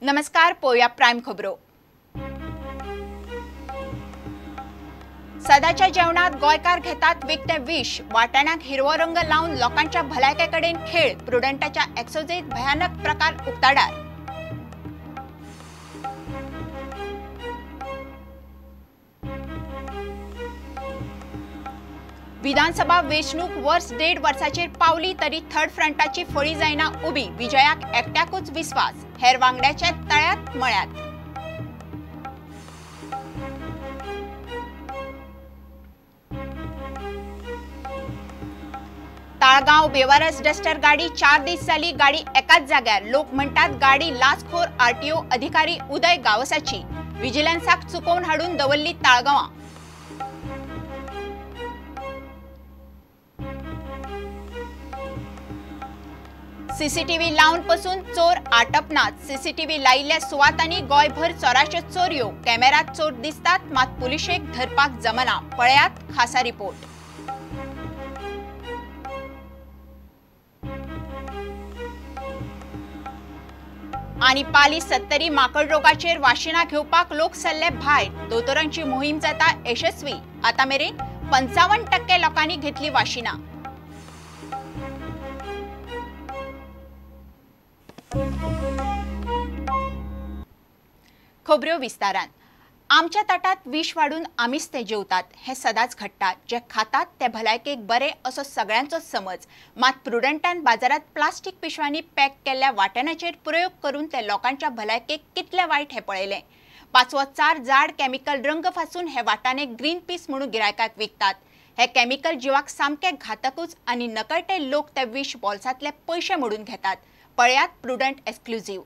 नमस्कार, पोया प्राईम खबरो. सदाच्या जेवणात गोंयकार घेतात विकते विष. वाटाण्याक हिरवो रंग लावन लोकांच्या भलायके कडेन खेळ. प्रुडंटाच्या एक्सोजेत भयानक प्रकार उक्ताडार. विधानसभा वेंचणूक वर्स देड वर्साचेर पावली तरी थर्ड फ्रंटाची फळी जायना उबी. विजयाक एकट्याकूच विस्वास, हेर वांगड्याच्या तळ्यात मळ्यात. ताळगांव बेवारस डस्टर गाडी 4 दीस जाली गाडी एकाच जाग्यार. लोक म्हणटात गाडी लाचखोर आरटीओ अधिकारी उदय गावसाची. विजिलन्साक चुकोवन हाडून दवरली ताळगांवां. सीसीटीव्ही लावन पसून चोर आटपनात. सीसीटीव्ही लायिल्ल्या सुवातांनी गोंयभर चोराच्यो चोरयो. कॅमेरात चोर दिसतात मात पुलिशेक धरपाक जमना. पळयात खासा रिपोर्ट. आनी पाली सत्तरी माकड रोगाचेर वाशिना घेवपाक लोक सल्ले भायर. दोतोरांची मोहीम जाता यशस्वी. आतां मेरेन 55% लोकांनी घेतली वाशिना. खबऱ्यो विस्तारान. आमच्या ताटात विष वाडून आमीच ते जेवतात हे सदांच घडटा. जे खातात ते भलायकेक बरे असो सगळ्यांचोच समज. मात प्रुडंटान बाजारात प्लास्टीक पिशव्यांनी पॅक केल्ल्या वाटाण्याचेर प्रयोग करून ते लोकांच्या भलायकेक कितले वायट हे पळयलें. पाचवोचार जाड केमिकल रंग फासून हे वाटाणे ग्रीन पीस म्हणून गिरायकाक विकतात. हे केमिकल जिवाक सामके घातकूच आनी नकळटे लोक ते विष बोल्सांतले पयशे मोडून घेतात. पळयात Prudent exclusive.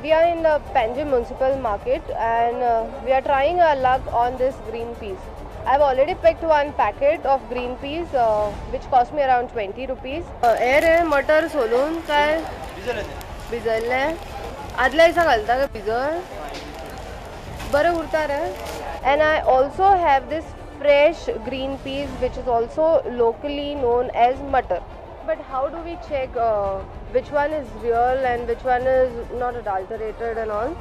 We are in the Panjim Municipal Market and we are trying our luck on this green peas. I have already picked one packet of green peas which cost me around 20 rupees. Air मटर सोलून काय भिजयल्ले आदल्या दिसा घालता काय भिजय बरें उरता रे. And I also have this fresh green peas which is also locally known as matar. But how do we check which one is real and which one is not adulterated and all?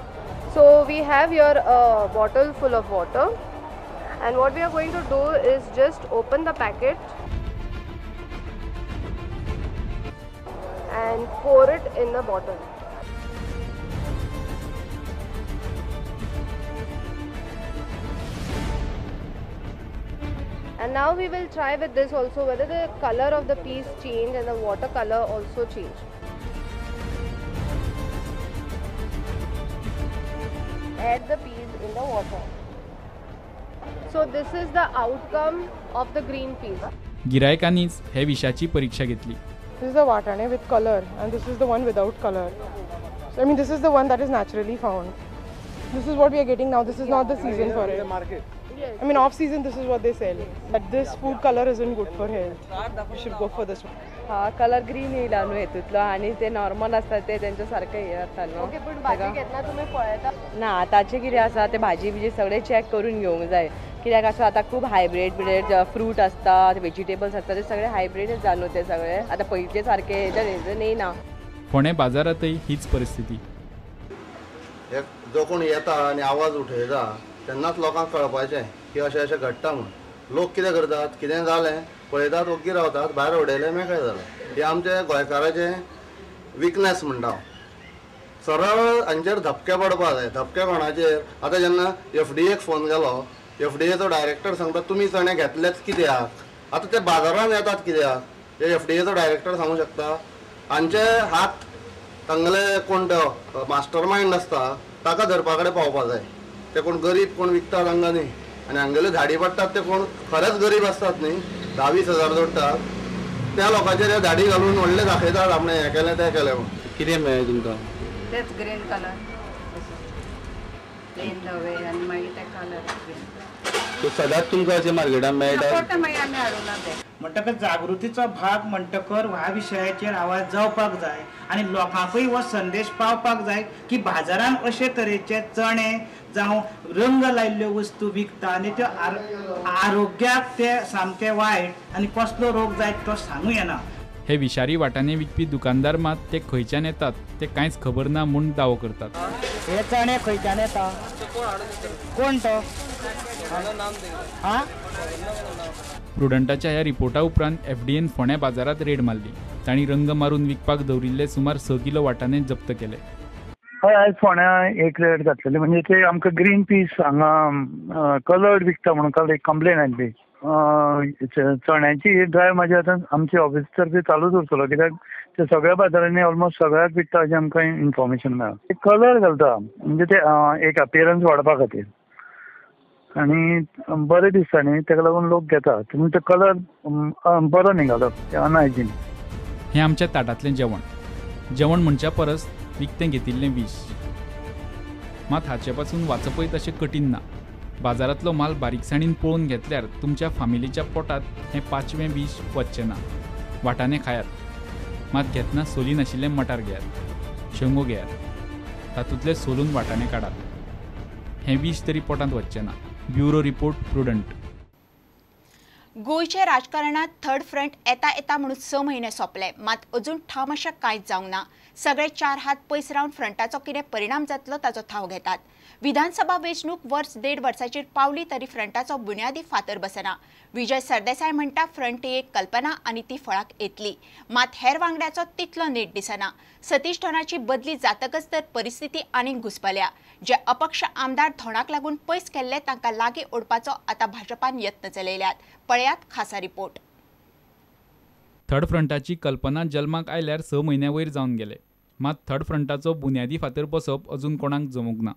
So we have here a bottle full of water, and what we are going to do is just open the packet and pour it in the bottle. And now we will try with this also whether the color of the peas change and the water color also change. Add the peas in the water. So this is the outcome of the green peas. गिरायकांनीच हे विषाची परीक्षा घेतली. This is the vatane with color and this is the one without color. So I mean this is the one that is naturally found. This is what we are getting now. This is not the season for it. I mean, off season, this is what they sell. But this food color isn't good for health. You should go for this one. हा colour green येयला न्हू हेतूंतलो आनी ते normal आसता ते तेंच्या सारके हे जाता न्हू. ओके, पूण भाजी घेतना तुमी पळयता ना आतांचें कितें आसा ते भाजी बिजी सगळें चॅक करून घेवंक जाय. कित्याक आसा आतां खूब हायब्रीड बिब्रीड फ्रूट आसता, वेजिटेबल्स आसता, ते सगळे हायब्रीडच जाता न्हू ते सगळे आतां पयलींचे सारके हेजें येयना. फोंडें बाजारांतय हीच परिस्थिती. जो कोण येता आनी आवाज उठयता तेन्नाच लोकांक कळपाचें की अशें अशें घडटा म्हूण. लोक कितें करतात, कितें जालें पळयतात, ओग्गी रावतात, भायर उडयलें मेकळें जालें. हें आमचें गोंयकाराचें विकनेस म्हणटा हांव. सरळ हांचेर धपके पडपा जाय. धपके कोणाचेर? आतां जेन्ना एफडीएक फोन केलो, एफडीएचो डायरेक्टर सांगता तुमी चणे घेतलेच कित्याक, आतां ते बाजारान येतात कित्याक, हे एफडीएचो डायरेक्टर सांगूंक शकता? हांचे हात तांगेले कोण तो मास्टर मायंड आसता ताका धरपा कडेन पावपा जाय. ते कोण गरीब कोण विकता तांकां न्ही, आनी हांगेले धाडी पडटात ते कोण खरेंच गरीब आसतात न्ही, 10-20 हजार जोडटात त्या लोकांचेर हे धाडी घालून व्हडले दाखयतात आपणें हें केलें तें केलें म्हूण. कितें मेळ्ळें तुमकां? तेच ग्रीन कलर, प्लेन धवे आनी मागीर ते कलर ग्रीन. सो सदांच तुमकां अशें मार्केटान मेळटा. मागीर आमी हाडूना ते. म्हणटकच जागृतीचो भाग म्हणटकर ह्या विशयाचेर आवाज जावपाक जाय आनी लोकांकूय हो संदेश पावपाक जाय की बाजारान अशे तरेचे चणे जावं रंग लायिल्ल्यो वस्तू विकता आनी त्यो आरोग्याक ते सामके वायट आनी कसलो रोग जायत तो सांगू येना. हे विशारी वाटाणे विकपी दुकानदार मात ते खंयच्यान येतात ते कांयच खबर ना म्हूण दावो करतात. हे चणे खंयच्यान येता? कोण तो? प्रुडंटाच्या ह्या रिपोर्टा उपरांत एफडीएन फोंड्या बाजारांत रेड मारली. तांणी रंग मारून विकपाक दवरिल्ले सुमार 6 किलो वाटाणे जप्त केले. हय, आयज फोंड्या एक रेड घातलेली, म्हणजे ते आमकां ग्रीन पीस हांगा कलर्ड विकता म्हणून काल एक कंप्लेन आयली. चण्याची ड्रायव म्हाजी आतां आमची ऑफिस तर्फे चालूच उरतलो, कित्याक ते सगळ्या बाजारांनी ऑलमोस्ट सगळ्याक विकता अशें आमकां इन्फॉर्मेशन मेळ्ळां. ते कलर घालता म्हणजे ते एक अपियरन्स वाडपा खातीर आनी बरें दिसता न्ही, ताका लागून लोक घेता. पूण ते कलर बरो न्ही घालप, ते अनहायजीन. हें आमच्या ताटांतलें जेवण. जेवण म्हणच्या परस विकतें घेतिल्लें विष. मात हाचे पासून वाचपय तशें कठीण ना. बाजारांतलो माल बारीकसाणीन पळोवन घेतल्यार तुमच्या फामिलीच्या पोटांत हें पांचवें विष वचचें ना. वाटाणे खायात, मात घेतना सोली नाशिल्लें मटार घेयात, शेंगो घेयात, तातूंतले सोलून वाटाणे काडात. हें विष तरी पोटांत वचचें ना. Bureau report, Prudent. गोंयच्या राजकारणात थर्ड फ्रंट येता येता म्हणून 6 म्हयने सोंपले, मात अजून ठाम अशें कांयच जावंक ना. सगळे 4 हात पयस रावन फ्रंटाचो कितें परिणाम जातलो ताचो थाव घेतात. विधानसभा वेंचणूक वर्स 1.5 वर्साचेर पावली तरी फ्रंटाचो बुन्यादी फातर बसना. विजय सरदेसाय म्हणटा फ्रंट ही एक कल्पना आनी ती फळाक येतली, मात हेर वांगड्याचो तितलो नेट दिसना. सतीश धोणाची बदली जातकच तर परिस्थिती आनीक घुसपल्या. जे अपक्ष आमदार धोणाक लागून पयस केल्ले तांकां लागीं ओडपाचो आतां भाजपान यत्न चलयल्यात. पळयात खासा रिपोर्ट. थर्ड फ्रंटाची कल्पना जल्माक आयल्यार 6 म्हयन्या वयर जावन गेले, मात थर्ड फ्रंटाचो बुन्यादी फातर बसप अजून कोणाक जमूंक ना.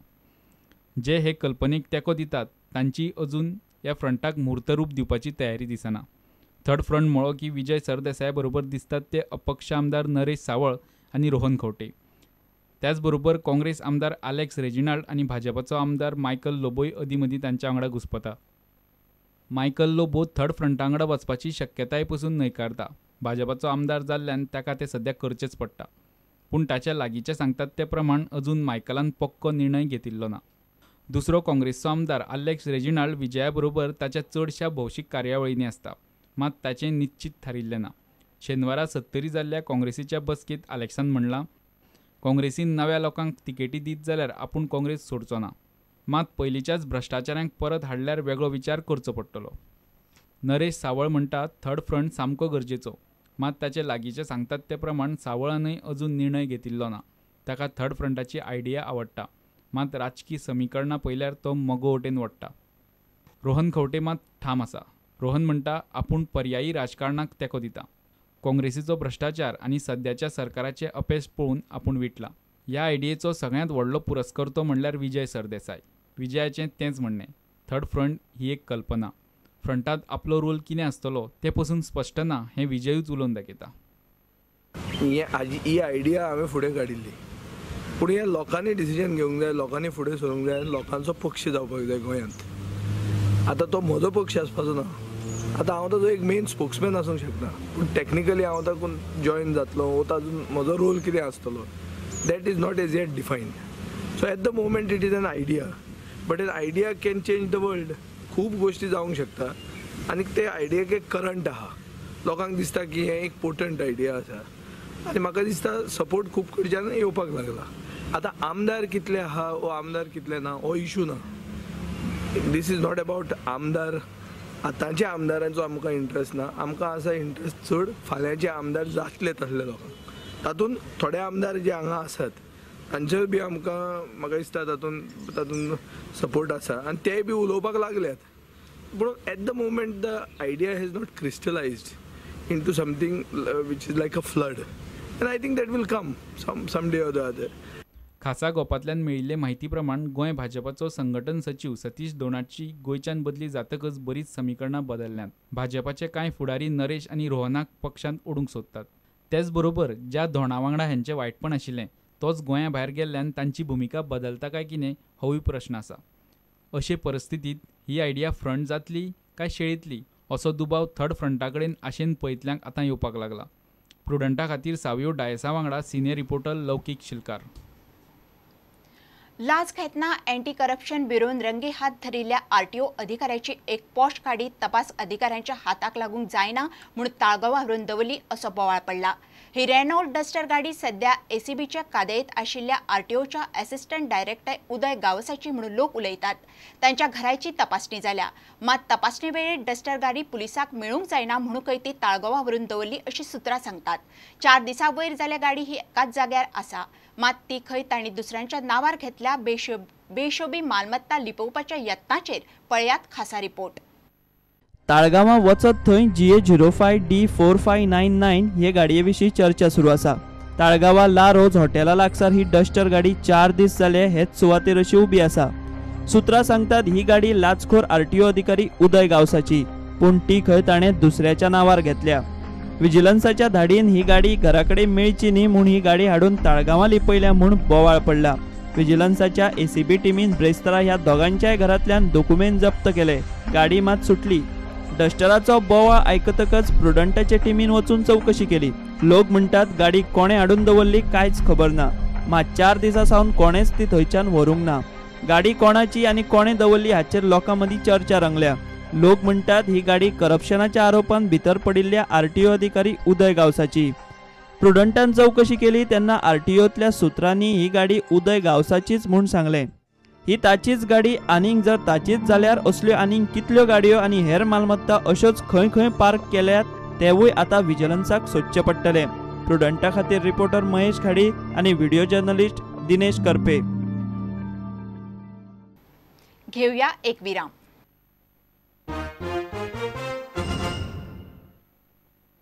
जे हे कल्पनेक तेंको दितात तांची अजून ह्या फ्रंटाक मूर्तरूप दिवपाची तयारी दिसना. थर्ड फ्रंट म्हळो की विजय सरदेसाय बरोबर दिसतात ते अपक्ष आमदार नरेश सावळ आनी रोहन खंवटे, त्याचबरोबर काँग्रेस आमदार आलेक्स रेजिनाल्ड आनी भाजपाचो आमदार मायकल लोबोय अदीं मदीं तांच्या वांगडा घुस्पता. मायकल लोबो थर्ड फ्रंटा वांगडा वचपाची शक्यताय पसून न्हयकारता. भाजपाचो आमदार जाल्ल्यान ताका तें सद्या करचेंच पडटा, पूण ताच्या लागींचे सांगतात ते प्रमाण अजून मायकलान पक्को निर्णय घेतिल्लो ना. दुसरो काँग्रेसचो आमदार आलेक्स रेजिनाल्ड विजया बरोबर ताच्या चडश्या भौशीक कार्यावळींनी आसता, मात ताचें निश्चीत थारिल्लें ना. शेनवारा सत्तरी जाल्ल्या काँग्रेसीच्या बसकेंत आलेक्सान म्हणलां, काँग्रेसीन नव्या लोकांक तिकेटी दीत जाल्यार आपूण काँग्रेस सोडचो ना, मात पयलींच्याच भ्रश्टाचारांक परत हाडल्यार वेगळो विचार करचो पडटलो. नरेश सावळ म्हणटा थर्ड फ्रंट सामको गरजेचो, मात ताचे लागींचे सांगतात ते प्रमाण सावळानय अजून निर्णय घेतिल्लो ना. ताका थर्ड फ्रंटाची आयडिया आवडटा, मात राजकी समीकरणां पळयल्यार तो मगो वटेन वडटा. रोहन खंवटे मात ठाम आसा. रोहन म्हणटा आपूण पर्यायी राजकारणाक तेंको दिता. काँग्रेसीचो भ्रश्टाचार आनी सद्याच्या सरकाराचें अपेस पळोवन आपूण विटला. ह्या आयडियेचो सगळ्यांत व्हडलो पुरस्कर्तो म्हणल्यार विजय सरदेसाय. विजयाचें तेंच म्हणणें, थर्ड फ्रंट ही एक कल्पना, फ्रंटांत आपलो रोल कितें आसतलो तें पसून स्पश्ट ना हें विजयूच उलोवन दाखयता. ही आयडिया हांवें फुडें काडिल्ली, पूण हे लोकांनी डिसिजन घेवंक जाय, लोकांनी फुडें सरूंक जाय, लोकांचो पक्ष जावपाक जाय गोंयांत. आतां तो म्हजो पक्ष आसपाचो ना, आतां हांव ताजो एक मेन स्पोक्समॅन आसूंक शकना, पूण टॅक्निकली हांव तातूंत जॉयन जातलो वो तातूंत म्हजो रोल कितें आसतलो that is not as yet defined. So at the moment it is an idea, but an idea can change the world. खूब गोश्टी जावंक शकता आनी ते आयडियेक एक करंट आहा, लोकांक दिसता की हें एक पोटंट आयडिया आसा आनी म्हाका दिसता सपोर्ट खूब कडच्यान येवपाक लागला. आतां आमदार कितले आहा वो आमदार कितले ना हो इशू ना. This is not about आमदार. आतांच्या आमदारांचो आमकां इंट्रस्ट ना, आमकां आसा इंट्रस्ट चड फाल्यांचे आमदार जातले तसले लोकांक. तातूंत थोडे आमदार जे हांगा आसात तांचोय बी आमकां म्हाका दिसता तातूंत तातूंत सपोर्ट आसा आनी तेय बी उलोवपाक लागल्यात. पूण at the moment the idea has not crystallized into something which is like a flood and I think that will come some day or the other. खासा गोपांतल्यान मेळिल्ले म्हायती प्रमाण गोंय भाजपाचो संघटन सचीव सतीश दोणाची गोंयच्यान बदली जातकच बरीच समीकरणां बदल्ल्यांत. भाजपाचे कांय फुडारी नरेश आनी रोहनाक पक्षांत ओडूंक सोदतात. तेचबरोबर ज्या धोणा वांगडा हेंचें वायटपण आशिल्लें तोच गोंया भायर गेल्ल्यान तांची भुमिका बदलता काय कितें होवूय प्रश्न आसा. अशे परिस्थितींत ही आयडिया फ्रंट जातली काय शेळीतली असो दुबाव थर्ड फ्रंटा कडेन आशेन पळयतल्यांक आतां येवपाक लागला. प्रुडंटा खातीर सावियो डायसा वांगडा सिनियर रिपोर्टर लौकीक शिलकार. लाच घेतना अँटी करप्शन ब्युरोन रंगे हात धरिल्ल्या आरटीओ अधिकाऱ्याची एक पॉश गाडी तपास अधिकाऱ्यांच्या हाताक लागूंक जायना म्हूण ताळगांवां व्हरून दवरली असो बोवाळ पडला. ही रेनॉल्ट डस्टर गाडी सध्या एसीबीच्या कादयेंत आशिल्ल्या आरटीओच्या असिस्टंट डायरेक्टर उदय गावसाची म्हणून लोक उलयतात. तांच्या घराची तपासणी जाल्या, मात तपासणी वेळेर डस्टर गाडी पुलिसांक मेळूंक जायना म्हणूनय ती ताळगांवां व्हरून दवरली अशी सुत्रां सांगतात. 4 दिसां वयर जाल्या गाडी ही एकाच जाग्यार आसा, मात ती खंय तांणी दुसऱ्यांच्या नांवार घेतल्या. बेशोबी मालमत्ता लिपोवपाच्या यत्नाचेर पळयात खासा रिपोर्ट. ताळगांवां वचत थंय GA 05 D 4599 हे गाडये विशीं चर्चा सुरू आसा. ताळगांवां ला रोज हॉटेला लागसार ही डस्टर गाडी 4 दीस जाले हेच सुवातेर अशी उबी आसा. सुत्रां सांगतात ही गाडी लाचखोर आरटीओ अधिकारी उदय गावसाची, पूण ती खंय ताणें दुसऱ्याच्या नांवार घेतल्या. विजिलन्साच्या धाडीन ही गाडी घरा कडेन मेळची न्ही म्हूण ही गाडी हाडून ताळगांवां लिपयल्या म्हूण बोवाळ पडला. विजिलन्साच्या एसीबी टिमीन ब्रेस्तारा ह्या दोगांच्याय घरांतल्यान दोकुमेंत जप्त केले. गाडी मात सुटली. डस्टराचो बोवाळ आयकतकच प्रुडंटाचे टिमीन वचून चवकशी केली. लोक म्हणटात गाडी कोणें हाडून दवरली कांयच खबर ना, मात 4 दिसां सावन कोणेंच ती थंयच्यान व्हरूंक ना. गाडी कोणाची आनी कोणें दवरली हाचेर लोकां मदीं चर्चा रंगल्या. लोक म्हणटात ही गाडी करप्शनाच्या आरोपान भितर पडिल्ल्या आरटीओ अधिकारी उदय गावसाची. प्रुडंटान चवकशी केली तेन्ना आरटीओतल्या सुत्रांनी ही गाडी उदय गावसाचीच म्हूण सांगलें. ही ताचीच गाडी आनीक जर ताचीच जाल्यार असल्यो आनीक कितल्यो गाडयो आनी हेर मालमत्ता अश्योच खंय खंय पार्क केल्यात तेवूय आतां विजिलन्साक सोदचें पडटलें. प्रुडंटा खातीर रिपोर्टर महेश खाडी आनी व्हिडिओ जर्नलिस्ट दिनेश करपे. घेवया एक विराम.